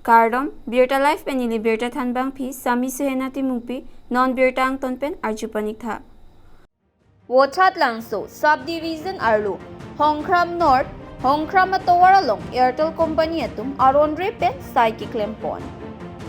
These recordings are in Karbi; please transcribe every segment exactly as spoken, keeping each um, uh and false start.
Kardom, Birta Live pen neli birta thanbangpi Sami Suhena Timungpi, non birta angton pen arju paniktha. Vothatlangso Subdivision arlo Hongkram North, Hongkram atovar along Airtel Company atum aron re pen sai keklem pon.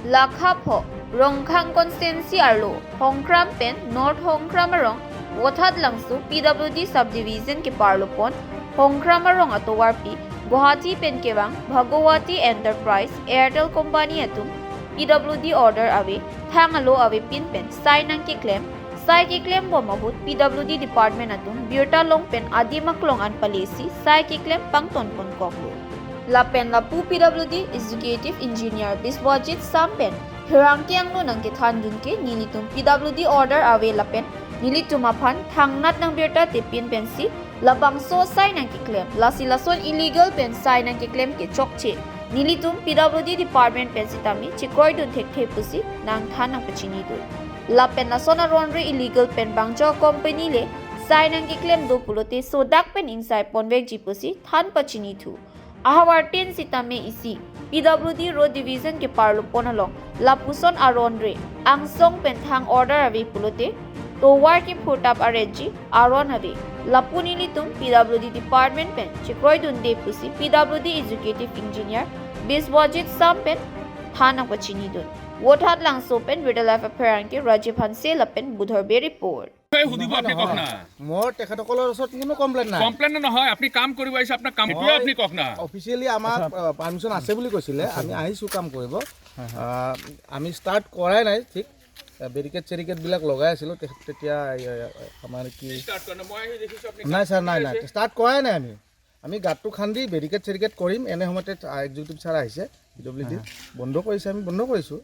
Lakha pho, Rongkhang constituency arlo Hongkram pen North Hongkram arong Vothatlangso P W D Subdivision keparlo pon Hongkram arong atovarpi Guwahati pen kevang Bhagawati Enterprise Airtel Company atum P W D order ave, thang alo avepin pen sai nangkeklem, sai keklem bom ahut P W D department atum birta long pen adim aklong an palesi sai keklem pangton pon koklo. Lapen lapu P W D Executive Engineer Biswajit Sam pen pherangke angno nangkethandun ke nelitum P W D order ave lapen nelitum aphan thangnat nangbirta tepin pensi labangso sai nangkeklem, lasi lason illegal pen sai nangkeklem ke chokche. Nelitum P W D department pen sitame chekroidun thekthe pusi nangthan nangpachinidun. Lapen lason aron re illegal pen bangjo company le sai nangkeklem do pulote sodak pen ingsai ponvekji pusi than pachinithu. Ahavar tin sitame isi P W D Road Division keparlo pon along lapuson aron re angsong pen thang order ave pulote tovar kephurtap aretji aron ave. Lapu nelitum P W D department pen chekroidunde pusi P W D Executive Engineer Biswajit Sam pen than nangpachinidun. Vothatlangso pen Birta Live apherangke Rajiv Hanse lapen Budhor Bey report. এই সুধিব, আপুনি কওক না। মোৰ তেখেতসকলৰ ওচৰত কোনো কমপ্লেইন নাই। কমপ্লেইন নহয়, আপুনি কাম কৰিব আহিছে, আপোনাৰ কামটোৱে মই আপুনি কওক না। অফিচিয়েলি আমাক, আচ্ছা। আ, পাৰ্মিশ্যন আছে বুলি কৈছিলে, আচ্ছা। আমি আহিছোঁ কাম কৰিব। হয়, হয়। আ, আমি ষ্টাৰ্ট কৰাই নাই, ঠিক। আ, বেৰিকেড চেৰিকেডবিলাক লগাই আছিলোঁ, তে-, তেতিয়া, এ, এ, আমাৰ কি ষ্টাৰ্ট কৰা নাই, মই আহি দেখিছোঁ আপুনি নাই কাম ছাৰ, কৰি নাই, নাই, আছে। ষ্টাৰ্ট কৰাই নাই আমি। আমি গাঁতটো খান্দি বেৰিকেড চেৰিকেড কৰিম, এনে সময়তে, আ, এক্সিকিউটিভ ছাৰ আহিছে, পি ডব্লিউ ডি, হয়, হয়। বন্ধ কৰিছে, আমি বন্ধ কৰিছোঁ।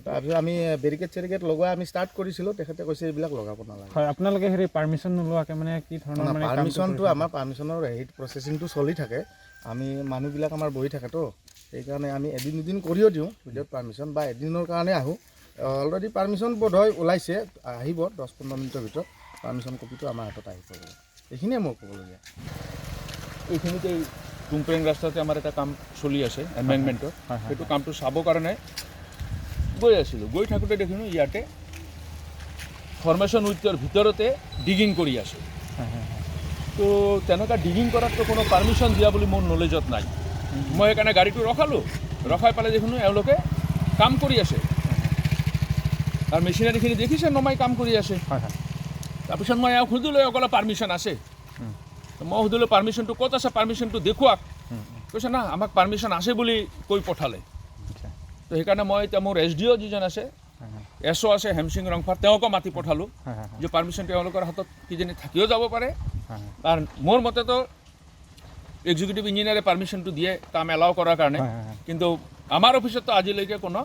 তাৰপিছত আমি, এ, বেৰিকেড চেৰিকেড লগোৱা আমি ষ্টাৰ্ট কৰিছিলোঁ, তেখেতে কৈছে এইবিলাক লগাব নালাগে। হয়, আপোনালোকে হেৰি পাৰ্মিশ্যন নোলোৱাকে মানে কি ধৰণৰ না, মানে কামটো পাৰ্মিশ্যনটো কৰিছে? আমাৰ পাৰ্মিশ্যনৰ হেৰি প্ৰচেচিংটো চলি থাকে, আমি মানুহবিলাক আমাৰ বহি থাকেতো, সেইকাৰণে আমি এদিন দুদিন কৰিও দিওঁ উইদাউট পাৰ্মিশ্যন বা এদিনৰ কাৰণে আহোঁ। অলৰেডি পাৰ্মিশ্যন বোধ হয় ওলাইছে, আহিব দহ পোন্ধৰ মিনিটৰ ভিতৰত পাৰ্মিশ্যন কপিটো আমাৰ হাতত আহি পৰিব। এইখিনিয়ে মোৰ ক'বলগীয়া। এইখিনিতে এই টুংপেং ৰাস্তাতে আমাৰ এটা কাম চলি আছে এমেণ্ডমেণ্টৰ। হয়, হয়, সেইটো হয়। কামটো চাবৰ কাৰণে গৈ আছিলোঁ। গৈ থাকোঁতে দেখিলোঁ ইয়াতে ফৰ্মেশ্যন উইথৰ ভিতৰতে ডিগিং কৰি আছে। হয়, হয়, হয়। তো তেনেকুৱা ডিগিং কৰাততো কোনো পাৰ্মিশ্যন দিয়া বুলি মোৰ নলেজত নাই। উম। মই সেইকাৰণে গাড়ীটো ৰখালোঁ। ৰখাই পেলাই দেখিলোঁ এওঁলোকে কাম কৰি আছে। হয়, হয়। আৰু মেচিনাৰীখিনি দেখিছে নমাই কাম কৰি আছে। হয়, হয়। তাৰপিছত মই এওঁক সুধিলোঁ, "এওঁলোকৰ পাৰ্মিশ্যন আছে?" উম। তো মই সুধিলোঁ, "পাৰ্মিশ্যনটো ক'ত আছে? পাৰ্মিশ্যনটো দেখুৱাওক।" উম, উম। কৈছে, "না, আমাক পাৰ্মিশ্যন আছে বুলি কৈ পঠালে।" আচ্ছা। তো সেইকাৰণে মই এতিয়া মোৰ এছ ডি অ' যিজন আছে, হয়, হয়। এছ অ' আছে হেমচিং ৰংফাৰ, তেওঁকো মাতি পঠালোঁ, হয়, হয়, হয়। যে পাৰ্মিশ্যন তেওঁলোকৰ হাতত কিজানি থাকিও যাব পাৰে। হয়, হয়। কাৰণ মোৰ মতেতো এক্সিকিউটিভ ইঞ্জিনিয়াৰে পাৰ্মিশ্যনটো দিয়ে কাম এলাউ কৰাৰ কাৰণে। হয়, হয়, হয়। কিন্তু আমাৰ অফিচততো আজিলৈকে কোনো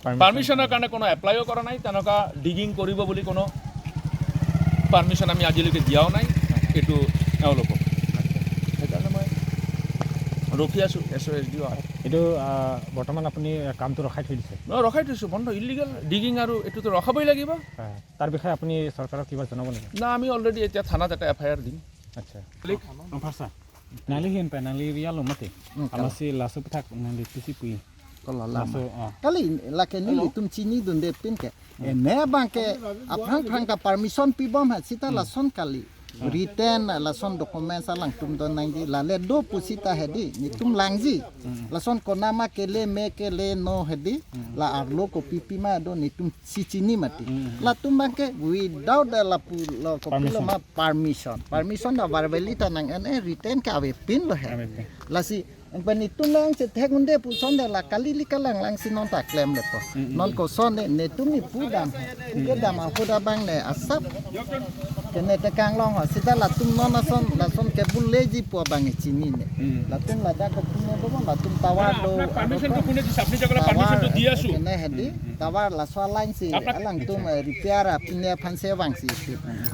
পাৰ্মিশ্যন পাৰ্মিশ্যনৰ নাই। কাৰণে কোনো এপ্লাইও কৰা নাই, তেনেকুৱা ডিগিং কৰিব বুলি কোনো পাৰ্মিশ্যন আমি আজিলৈকে দিয়াও নাই। হয়। এইটো এওঁলোকক। সেইকাৰণে মই ৰখি আছোঁ এছ অ' এছ ডি অ' অহাৰ। এইটো, আহ, বৰ্তমান আপুনি কামটো ৰখাই থৈ দিছে? নহয়, ৰখাই থৈছোঁ, বন্ধ, ইলিগেল ডিগিং আৰু এইটোতো ৰখাবই লাগিব। হয়। তাৰ বিষয়ে আপুনি চৰকাৰক কিবা জনাব নেকি? না, আমি অলৰেডি এতিয়া থানাত এটা এফ আই আৰ দিম। আচ্ছা। Nangli hin pa, nangli ria lo mati. Hmm, kalau. Amatsi laso aputhak nangli pusi pui. Kalau lama. Laso, ah. Kali, lake neli, hello, tum chinidunde pin ke. Hmm. Ene abang ke, aphrang phrang ta permission pibom ha, sita, hmm, lason kali. Hmm. Written, lason documents alangtum do nangji, lale do pu sita hedi, netum langji. Hmm. Lason konama kele, me kele, no hedi, hmm, la arlo kopi pima do, netum si chini mati. Hmm. Latum abang ke, without the lapu, lo kopi lo, permission, ma permission. Permission ta verbally ta nang-en, eh, written ke avepin lo he. Avepin. Lasi, eng pa netum lang chethek unde puson de la kali li kalang lang si non ta klem lepo. Mm, mm. Non koson de netum ni pudam he. Pudam ahut abang ne asap. Kene tekang long ho. Sita latum non ason, lason cable leji pu abang chinine. Mm. Latum ladak ke punya do, latum tower do. Permission to kune di sapni jagala permission to diya su. Kene hedi, mm, mm, tower laso line si, apna alangtum, eh, repair apni aphan se vangsi.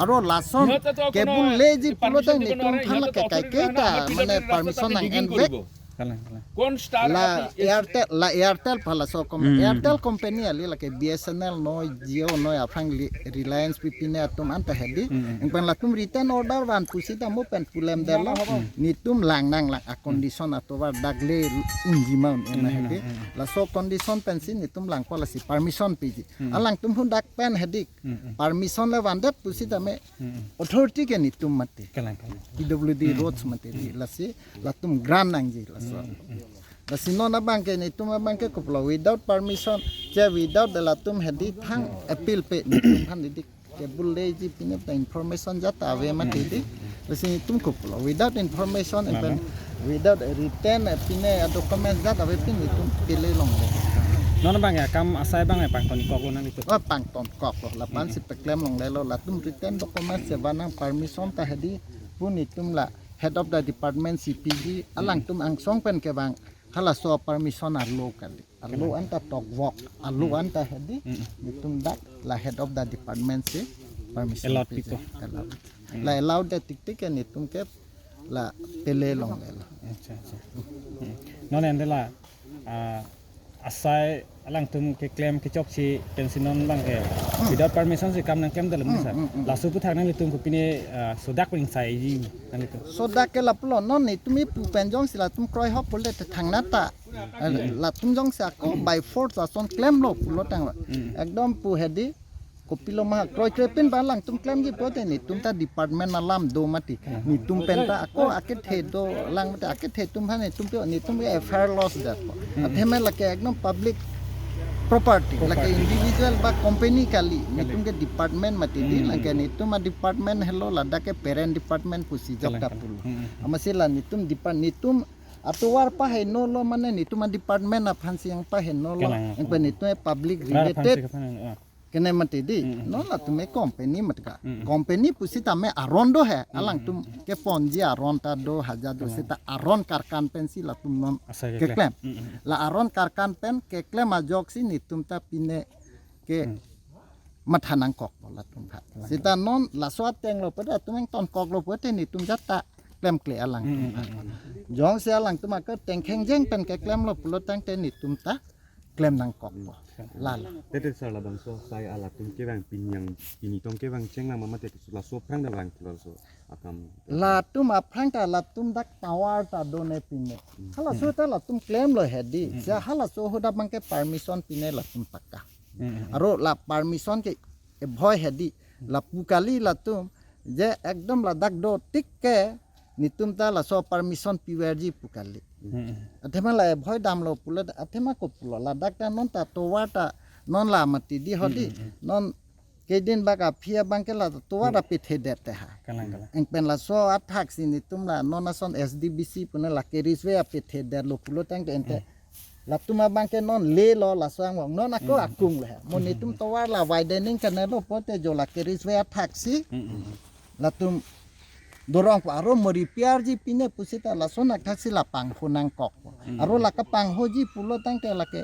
Aro lason, সিহঁতেতো কোনো cable leji pulo permission tang দিব netum নোৱাৰে, than সিহঁতেতো lake authority kaike নহয়, ta, আমাৰ মনে P W ডিৰ ৰাস্তাত permission আমি nang-en digging vek. কৰিব। Kalang, kalang. Kon star la api Airtel, la Airtel pala so kom-, hmm, Airtel company kali, lake B S N L noi, Jio noi, aphrang li-, Reliance pipine atum anta hedi. Hmm, hmm. Ingpen latum written order van pusita mo pen pulemdetlo. Hmm. Netum lang nanglang a condition atovar dagle unji ma un-e ma, hmm, hedi. Hmm. Laso condition pensi netum langpo, lasi permission piji. Hmm. Alangtum hadak pen hedi. Hmm, hmm. Permission le vandet pusitame, hmm, hmm, authority ke netum mati. Kalang, kalang. P W D, hmm, roads mati di, hmm, lasi latum grant nangji laso. Hmm, hmm. Lasi non abangke netum abangke koplo without permission, je without de latum hedi thang appeal pe netum aphan hedi kebul leji pine ta information jat ave mati di. Lasi netum koplo without information, lalu, ingpen without written, eh, pine, eh, documents jat ave pine netum pele longle. Non abang ya kam asai abang ya pangtonkoklo nanglitum. Oh, pangtonkoklo. Lapu-an, hmm, si peklem longlelo, latum written documents si vanang, permission ta hedi pu netum la head of the department si piji, alangtum angsong pen kevang halaso permission arlo kali. Arlo anta tokvok, arlo anta hedi, mm-mm, netum dak la head of the department si permission, allowed piji, pipo. Allowed. Mm. La allowed de tiktik ke netum ke la pele longlelo. Acha, acha. Mm. Non ante la, ah, asai alangtum keklem kechokche pensi non abangke, hmm, without permission si kam nangklemdetlo, hmm, misa. Hmm, hmm. Laso aphuthak nanglitum kopine, ah, sodak ring saiji nanglitum. Sodak ke lapulo, non netum ipu pen jongsi latum kroikre hop pulote thangnat ta. Eh, hmm, latum jongsi ako by force ason klemlo pulo tanglo. Hmm. Ekdom pu hedi, kopilo ma kroikre pin ba alangtum klemji pulote netum ta department alam do mati. Hmm. Netum pen ta ako akethe do lang mati, akethe atum aphan netum pi, netum ke F I R loss det. Hmm. Athema lake ekdom public property, lake, property, individual ba company kali, kali, netum ke department mati di, hmm, lake netum a-department helo, ladak ke parent department pusi jok, kalang, ta, kalang, pulo. Hmm, hmm. Amatsi la netum depart-, netum atovar pahenolo mane netum a-department aphansi nangpahenolo. Kalang, ingpen, kalang, netum public, ah, related aphansi kaphan, ah, kene mati di. Mm, mm. Non latum e company mati ka. Mm, mm. Company pusitame aron do he. Mm, mm, alangtum, mm, keponji aron ta do, haja do, mm, seta aron karkan pensi latum non asai keklem, keklem. Mm, mm. La aron karkan pen keklem ajoksi netum ta pine ke, mm, matha nangkokpo latum aphan. Kalang. Seta non laso atenglo pulote atum nangtonkoklo pulote netum jat ta klemkle alangtum, mm, mm, aphan. Mm, mm. Jongsi alangtum ako tengkheng jeng pen keklemlo pulo tangte netum ta klem nangkokpo. Mm. Lala. Tete sir, labangso asai alatum kevang pini yang, pini tong kevang cheng lang ma mate laso aphrang ta vanglo laso akam. Latum aphrang ta latum dak tovar ta done pine. Mm. Halaso ta latum klemlo hedi. Mm, mm. Ja halaso ahut abangke permission pine latum pakka. Mm, mm, mm. Aro la permission ke ebhoi hedi. Lapu kali latum je ekdom ladak do tik ke netum ta laso permission piverji pu kali. Hmm. Athema la ebhoi damlo pulo, athema kopulo, ladak ta non ta tovar ta non la mati di hodi. Hmm, hmm, hmm. Non kedin bak aphi abangke la tovar, hmm, ta pethedet te ha. Kalang, kalang. Ingpen laso athaksi netum la non ason S D B C pune la carriageway apethedetlo pulo tangte ente. Hmm. Latum abangke non lelo laso angbong. Non ako, hmm, akung le ha. Mo, hmm, netum, hmm, tovar la widening kanelo pulote jo la carriageway athaksi. Hmm, hmm, hmm. Latum dorong pa aro mo repairji pine pusita lason athaksi la pangho nangkok. Hmm. Aro la kapanghoji pulo tangte lake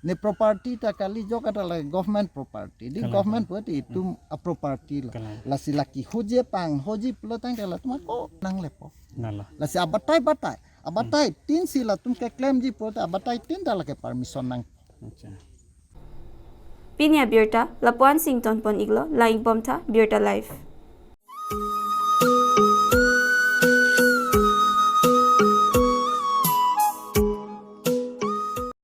ne property ta kali, jok ta lake government property. Di, kalang, government, kalang, pulote itum, hmm, a-property lo. Kalang. Lasi la kihoji panghoji pulo tangte latum ako nanglepo. Nala. Lasi abatai batai. Abatai, hmm, tin si latum keklemji pulote abatai tin ta lake permission nang. Acha. Pini abirta lapu-an si ingtonpon iklo, lang-ik bomtha, Birta Live.